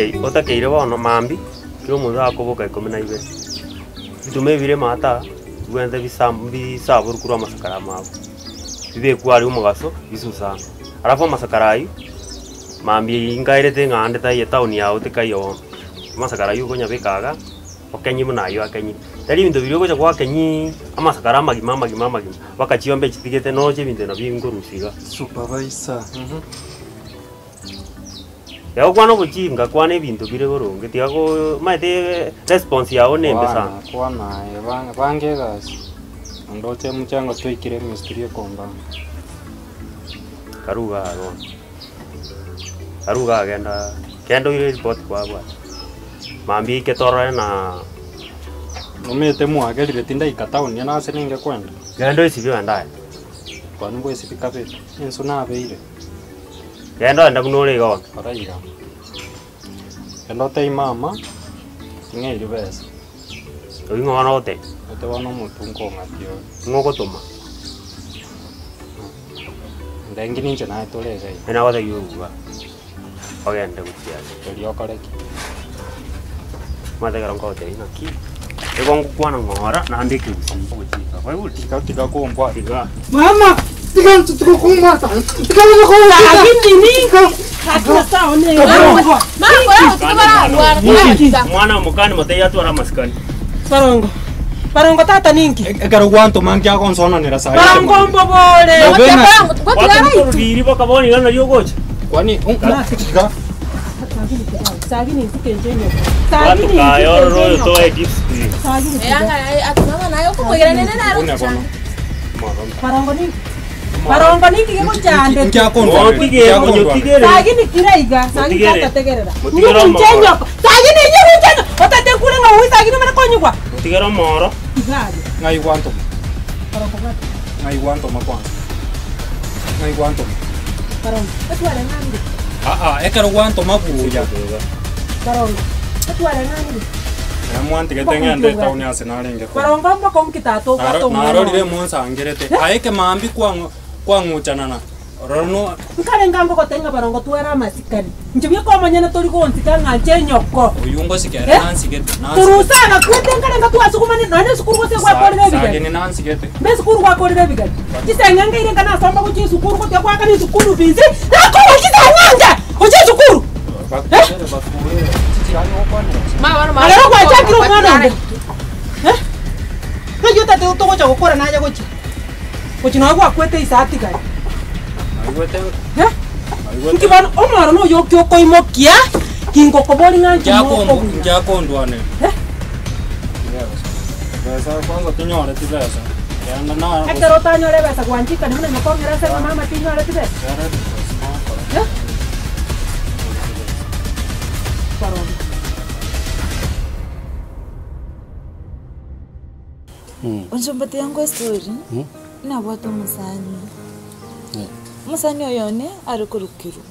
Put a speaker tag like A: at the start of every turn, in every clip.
A: Otakei otakeire bono mambia, kera omonto akoboka ikomi na ibere, bituma ebire maata, bibwenerete bisam bisaborwe korwa amasakara amo abwo, bibekwe aria omogaso, bisusane. Alafu amasakara aywo, mambia eywo nkaerete ng'a ande taiyo etown yago tekaiyo bono, amasakara aywo okonyabeka iga, okenyie buna aywo akenyire. Tari ebinto biria ogocha gwakenyieee amasakara amagima amagima amagima, mpaka chiombe chitigete noche ebinto nabio nkorusia igaa.
B: Supervisor.
A: Tiga gokwana obochinga, kwana ebinto bire boronge, tiga go omanyete response yago nembe sana.
B: Kwana, kwana aye, ba- banga egasi, naende oche mochango twaikire emistiri ekombana.
A: Karue igaa bono, karue igaa genda, genda oire eripoti kwabwate, mambia eike torore na.
B: Nomanyete mwagerire tindaika town yaani ase ninge kwenda.
A: Genda oesibie ogende aye.
B: Kwani mbwesibie kabere, ensu nabeire.
A: Genda ogende buna ore iga bono.
B: Kora iga, genda otebie mama, ting'eiri besa.
A: Oyio ng'o bono ogotebia?
B: Ote bono omotwe nkong'atia ore.
A: Ng'o ogotoma?
B: Ndengi ninche naye tore iga iga.
A: Nere agotebia oruga, ogende gochia aria.
B: Erio okore ki?
A: Omanyete ekero nkogotebia ng'aki, nigo ngokwana ng'ora naende ekegusii ogochika, kwaigure?
B: Tiga tiga kombwata.
A: Tiga.
C: Mama, tiga ntu tiga kumbwata. Tiga ntu kumbwata.
A: Omwana omokani motebie atware amasikani.
C: Barongo. Barongo tata ninki?
B: Ekero gwantoma nkiagonsonanera sayi.
C: Barongo mbobore.
A: Orobiri boka bono iga nario ogocha.
B: Kwani tiga.
C: Sagini ntuke nje nyoko. Sagini
A: Gwatukaye ororo oyo
C: ntuke nje
A: toe
C: nyoko.
A: discipline.
C: Sagini. Barongo ninki? Barongo ninki gegochande?
A: Motige monyotigere.
C: Sagini kira iga, sagini
A: Motigere.
C: tata tegerera.
A: Motigere
C: Nyigwe nche
A: omoro.
C: nyoko. Sagini nyigwe nche nyoko. Otate kure ng'a ui sagini omare konyigwa.
A: Motigere omoro.
C: Iga aria.
B: Ng'ai gwantoma?
C: Barongo bwata.
B: Ng'ai gwantoma kwanza? Ng'ai gwantoma?
C: Barongo. Etware ng'anire.
B: Aa, ekero gwantoma buya.
C: Barongo. Etware ng'anire.
B: Ere mwantigete ng'ende etaoni ase narenge korwa.
C: Barongo mbokong'u ki tata obwate
B: Naro-
C: omwana
B: Narorire
C: oye.
B: monsangerete, aye ekemambia kwang'u kwang'uchanana, rora no.
C: Nkarenge ngogotebia ng'a barongo twere amasikani. Inche bweka omonyene tori gonsika ng'a nche nyoko.
B: Oyio ngosika ere
C: Eh?
B: nansigete, nansigete.
C: Korwa agakwete nkarenge twasugumanire nonya esukuru gose gwakorire ebigeni.
B: Sagini nansigete.
C: Mbe esukuru gwakorire ebigeni. Chiseng'enge ire nka nasomba gochia esukuru gotiga goakana esukuru fees, nakorwa chiseng'enge gochia esukuru. Eh? Ekero gwachakire omwana onde, eh? Ng'ai otatete togocha gokora naye gochia? Gochia nonya gwakwete ise atigare. Eh? Inki bono omoro noyo oki okoimokia, gingokoboria ng'a inche mokobuya.
B: Ngiakondwanera.
C: Eh?
B: Besa kwanza tinyoreti besa. Genda na
C: Ekero otanyore ebesa gwanchikani buna nyoko ong'ere ase ng'a mama tinyoreti besa. Eh? Barongo.
D: Onchomba tiga nkoe story, nabwate omosani, omosani oyo one are korwa Kerubo.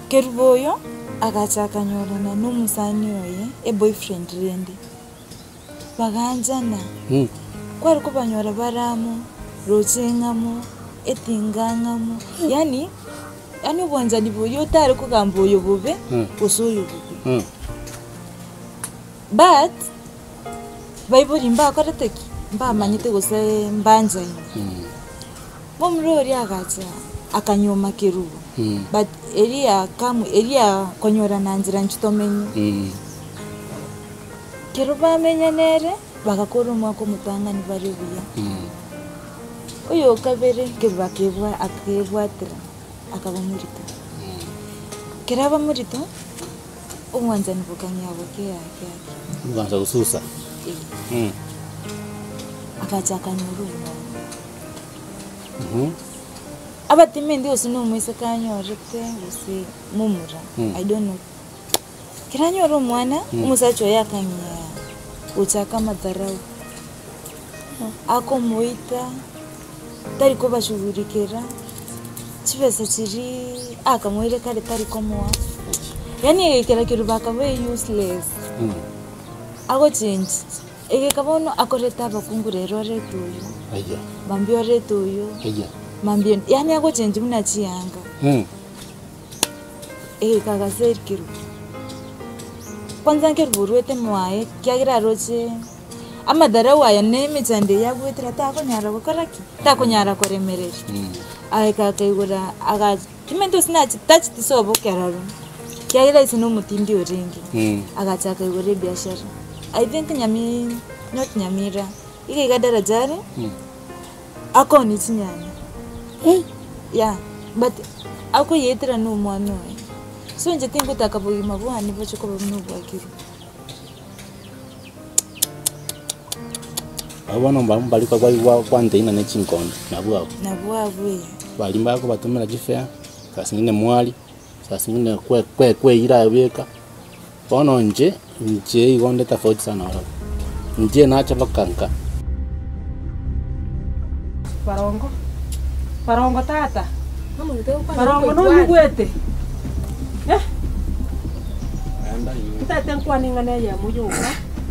D: Kerubo oyo agacha akanyorana na omosani oye, eboyfriend rende, bagaanchana, kware kobanyora bare amo, roche ng'amo, etinga ng'amo, yaani yaani obwanchani boria otare kogamba oyo bobe, gose oyo bobe. But, baibori mbakorete ki? Mbamanyete gose mbanchaine. Momura oria agacha akanyuoma kerubo, but eria akamu eria konyorana nchera inche tomenye. Kero bamenya nere, bagakora omwaka omotang'ani bare buya. Oyo okabere kerubo akebwa akebwatera akaba morito. Kero aba morito. Obwanchani bokang'ea boke ake ake.
E: Bwancha gosusa.
D: Eh. Agacha akanyora omwana. Abatemendi gose na omoiseke anyorete gose momura, I don't know. Ekero anyora omwana, omosacha oye akang'ea gochaka amadharau, akomoita, tari kobashughulikera, chibesa chiria akamoire kare tari komoa, yaani egekera kerubo akaba useless, agochengi, egeka bono akorete abakungu rero orete oyo,
E: Aya.
D: mambia orete oyo,
E: Aya.
D: mambia onde, yaani agochengi buna chianga. Egeka agaseri Kerubo. Kwanza Kerubo orwete mwaye ekiagera aroche amadharau aya na emechando eye agwetera takonyara gokora ki? Takonyara koremereria. Agaika akaigora aga Timanyeti gose nachi tacheti sobo keroro, ekiagera ase na omotindi orenge, agacha akaigora ebiashara. I think nyami not Nyamira, iga iga daraja are, akoonia chinyanya, yeah, but akoyetera na omwana oye. So inche tingotaka bogima bwane boche koba buna obwakirwe.
E: Abwo bono mbarabwo mbare kwa kwanteina ne chinkondo, nabwo abwo.
D: Nabwo abwo ee.
E: Baria mbakobatomera chifare, saa zingine mwari, saa zingine kwe kwe kweira aye bweka, bono inche, inche igo nde tofauti sana nabarabwo. Inche nacha mpaka nka.
C: Barongo, barongo tata, barongo nonyigwete? Eh? Ntagete nkwane ing'ana eyemo yoka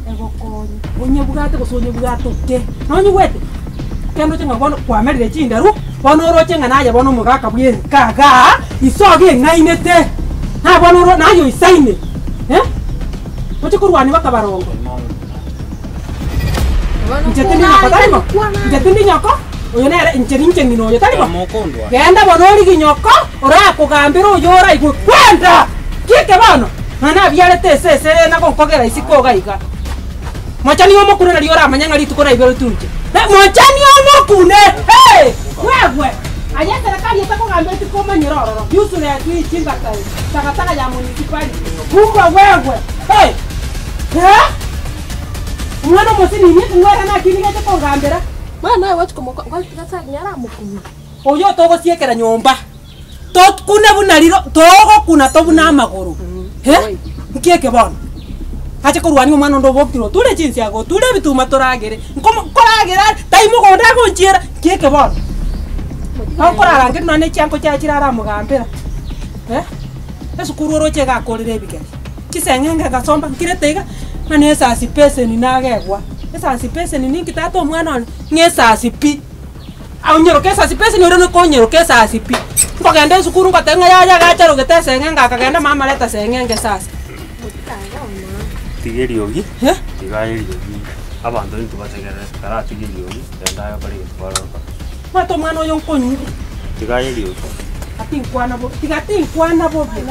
C: egokonya, onyebwate gose onyebwate oke, nonyigwete? Kende oche ng'a bono kwamerire chindaru, bono oroche ng'a naye bono omogaka bwa enka igaa, iso iga eng'ainete, naye bono oro naye oisaine eh? Oche korwania baka barongo. Inche tindi nyoko tari bo? Inche tindi nyoko, oyo nere inche ninche ng'ina oyo tari bo? Genda bono origie nyoko, orakogambere oyo oraigwe kwenda! Ki eke bono? Nonya nabiarete esese ere nagonkogera isiko iga iga. Mochani omokune nario oramanye ng'a rituko naiboretwe inche. Mochani omokune! Hey! Mwegwe! Aye eserekari etakogambeti komanyera ororo, useless chingata eye, takataka ya municipality. Kumbe wewe! Hey! Eh? Omwana omosinini, ng'o ere naki nigo ache kongambera? Oyio togosiekera nyomba, tokune buna riro, togokuna tobune amagoro. Eh? Nki eke bono? Ache korwania omwana onde obokire oture chinsiaga, oture ebituma toragere, nkomo nkoragera are, tai mogondo agonchiera, nki eke bono? Okorarangeria nonya ne chiango chiaye chiria aramogambera, eh? Esukuru oroche iga akorire ebigeri, chiseng'enge egasomba, nkirete iga, ng'a na esasi peseni nagegwa, esasi peseni ninki tata omwana one? Ng'a esasi pi. Aonyeroke esasi peseni oria nokonyeroka esasi pi. Nkogenda esukuru ngoteba ng'a yaya iga acharogete eseng'enge akagenda mama reta seng'enge sasa.
A: Tiga eriogi,
C: Eh?
A: tiga aye eriogi, abanto intwe bategerere, karatiga eriogi, genda aye okore egento kwarora.
C: Omanyete omwana oyo nkonywa.
A: Tiga aye eriogi.
C: Tinkwana bobe, tiga tinkwana bobe.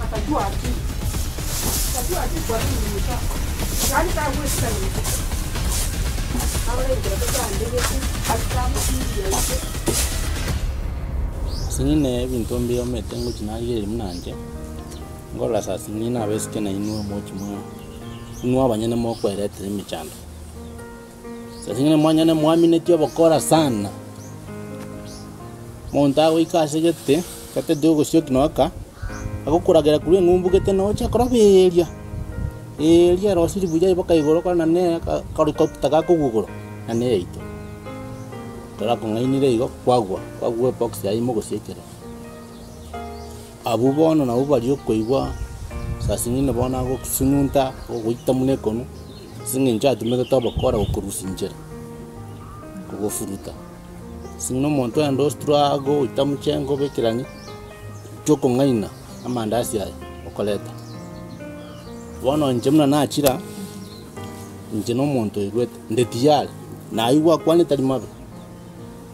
C: Atajua ati, atajua ati kwa nini nimesha. Yaani tagwesika ninche. Abarengera totandegete, ase aise.
E: Sing'ine ebinto mbiomete ngochia narigereria buna inche, nkorora saa zingine abaiseke nainwe mochie mwa inwe abanyene mokweretera emechando. Saa zingine mwanyene mwaminetie obokora sana, monto agoika ase gete, gatete ogosioki noka, agokoragera korwa eng'umbu gete noche akoroberia, eria erosiri buya mpaka igoro okore na nere aka gakogwa igoro, na nere yaito. Ekero akong'ainire igo, kwagwa, kwagwa ebox yaye ime ogosiekera. Abwo bono nabwo baria okoigwa saa zingine bono agosunyunta, ogoita buna ekonu, ase eng'encho atumegete obokora gokorusia inchera, kogofuruta. Ase ng'a omonto ogenda ostruggle oita mochengo obekerani, chiokong'aina amandasi aya okoreta. Bono inche buna nachira, inche na omonto oirwete, nde tiyari, naigwa akwane tari mabe.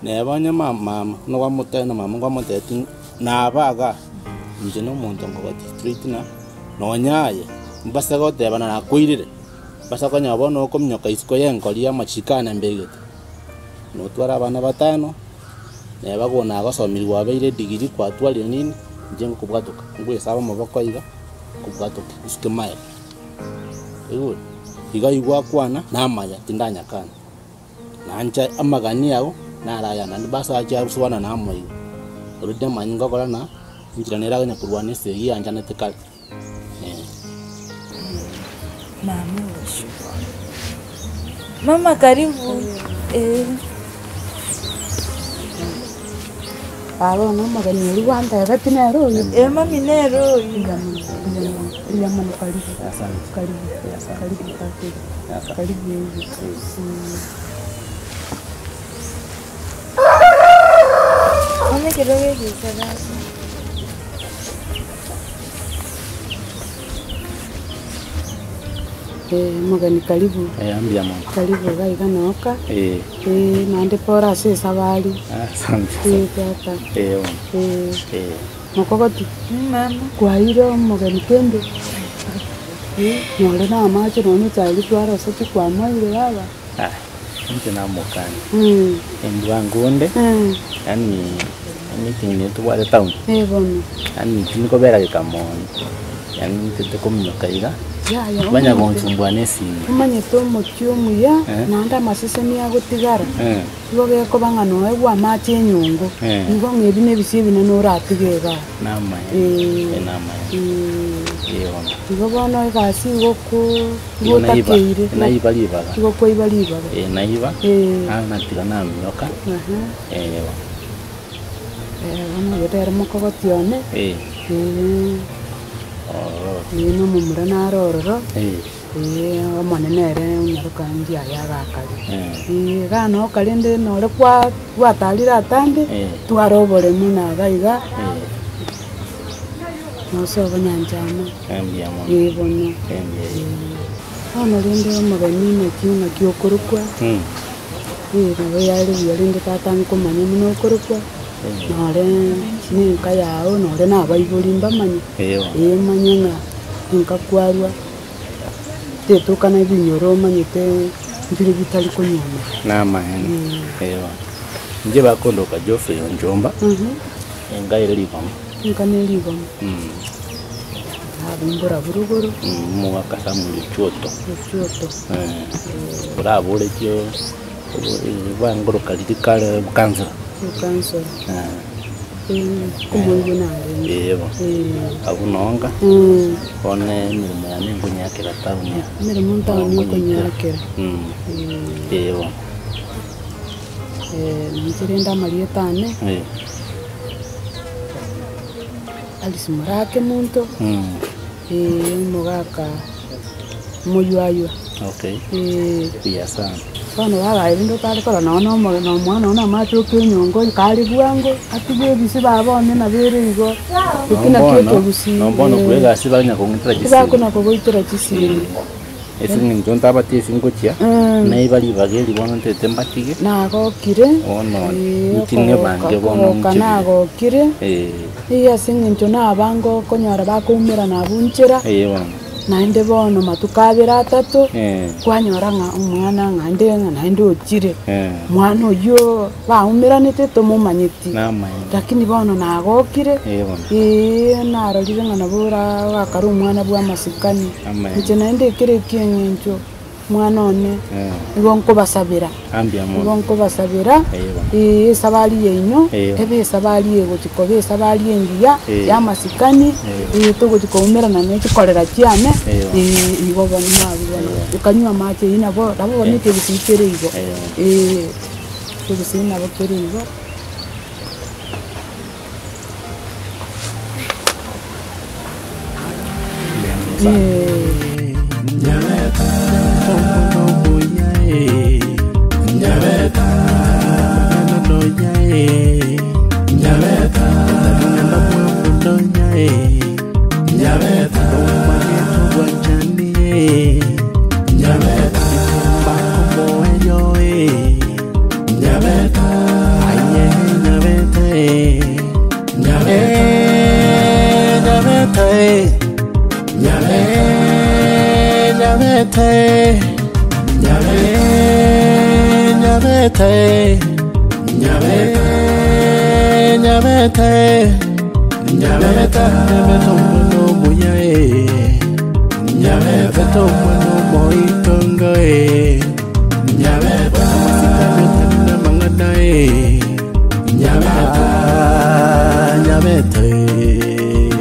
E: Neba onye mama buna kwamotebia na mama kwamotebetie naba igaa, inche na omonto nkogoti straight ng'a nonya aye, mbase goteba na nakoirire, mbasa konya bono okominyoka isiko ya enkori ya amachiko ane mbegete. Notware abana batano, neba ko nagosomirie kwabeire edigiri kwatwarire nini, inche nkobwatoka, ngoesaba amaboko iga, nkobwatoke isike maega, oigure? Iga igwakwana namaya tindanyakana. Nanche amagani ao naro aya, naende basache abwo na amo iga. Already namanyete ngokora na enchera nere akonya korwana esegi yanchanete kare eh.
D: Mama oyo. Mama karibu eh.
F: Baba one omogeni oria gwantebetie nere oyo?
D: Eh mami nere oyo.
F: Mbuya mono, mbuya mono, mbuya mono karibu, karibu, karibu karibu, karibu oye.
D: Mama ekero gegoika gaki.
F: Omogeni karibu.
E: Mbuya mono.
F: Karibu iga iga noka.
E: Eh.
F: Naende pore ase esabari.
E: Asante.
F: Tata.
E: Bono.
F: Mokogoti.
D: Mama.
F: Kwaire omogeni kende. Nore na amache nonye echae ritwarosetie kwamoire baba.
E: Ah, inche namokani. Embwango onde, yaani emeeting niyo tobwate town.
F: Eh bono.
E: Yaani tindikobera gekamono. Yaani ntete kominyoka iga,
F: Yaya,
E: banya
F: omanyete-
E: gonsumbua na esimi.
F: Omanyete omochie omuya,
E: Eh.
F: naende amaseseni agotigara,
E: Eh.
F: igo gekoba ng'a noegwe amache enyongo,
E: Eh.
F: igo ng'a ebi na ebisio ebinene oratige igaa.
E: Namaya.
F: Eh.
E: Eh, namaya.
F: Eh.
E: Eh, bono.
F: Igo bono egasi igo ko igo
E: Igo naiba,
F: otakeire.
E: naiba ribaga.
F: Igo kwaiba ribaga.
E: Eh, naiba.
F: Eh.
E: Naro natiga naminyoka.
F: Aha.
E: Eh, bono.
F: Eh, bono oyo nere mokogoti one.
E: Eh.
F: Eh.
E: Ororo.
F: Ee, nomomura naro ororo.
E: Eh.
F: Ee, omonene ere onyaroka ndiaye agakare.
E: Eh.
F: Ee, iga noka rende nore kwa gwatarire atambe,
E: Eh.
F: twara oboremu na iga iga.
E: Eh.
F: Nose obonyanchama.
E: Mbuya mono.
F: Ee bono.
E: Eh, mbuya.
F: Ee. Bono rende omogeni naki naki okorokwa. Ee, nabo yare buya rende tata nkomanya buna okorokwa. Nore nenka yao, nore na abaibori mbamanye.
E: Ee bono.
F: Ee manye ng'a ninka kwarwa, tetokana ebinyoro omanyete mbire bitari konyuomera.
E: Namaene. Ee bono. Inche bakondoka Geoffrey Onchomba, enka ere rigoma.
F: Enka ne rigoma. Abumbura burugoro.
E: Omogaka Samuel Ochuoto.
F: Ochuoto.
E: Oraboretie bwangoroka riria kare obokansora.
F: Obokansora. Omoigwe narenge.
E: Ee bono. Abwo nonga. Bono emeremo yane nkonyakera town aa.
F: Emeremo ntown okonyakera.
E: Ee bono.
F: Ninche rende amarieta ane. Alice Morake monto. Omogaka omoyuayua.
E: Okay. Buya sana.
F: Bono baba rende otare korora nonye na omo na omwana one amache oka enyongo kare bwango atige ebisi baba one nabo ere igo. Eki nakio ekegusii.
E: No bono korwa egasi banya kong'itera chisimi.
F: Tibakona kogoitera chisimi.
E: Ase eng'encho ntabatie ase ngochia, naiba ribaga eri bono ntaete mbatige.
F: Nagokire,
E: Bono
F: ee,
E: inche ng'ebange bono
F: okogoka
E: nchire.
F: nagokire,
E: Ee.
F: ee ase eng'encho nabange okonyora bakoumerana abwo nchera,
E: Ee bono.
F: naende bono matuko abere atato,
E: Ee.
F: kwanyora ng'a omwana ng'a inde ng'a naende ochire.
E: Ee.
F: Mwana oyio baumeranete tomomanyeti.
E: Namaene.
F: Lakini bono nagokire,
E: Ee bono.
F: ee narorire ng'a nabo ora orakare omwana bwa amasikani.
E: Amen.
F: Inche naende ekero ekieng'encho mwana one,
E: Eh.
F: igo nkobasabera,
E: Ambia mono.
F: igo nkobasabera,
E: Ee bono.
F: ee esabari yaino,
E: Ee.
F: ebe esabari egochi koba esabari engiya,
E: Ee.
F: ya amasikani,
E: Ee.
F: ee togochi koumerana ne chikorera chiane,
E: Ee bono.
F: ee igo bono nabwo bono.
E: Ee.
F: Okanywa amache eyio nabo, nabo bono
E: Ee.
F: ekegusii kere igo.
E: Ee bono.
F: Ee, ekegusii nabo kere igo.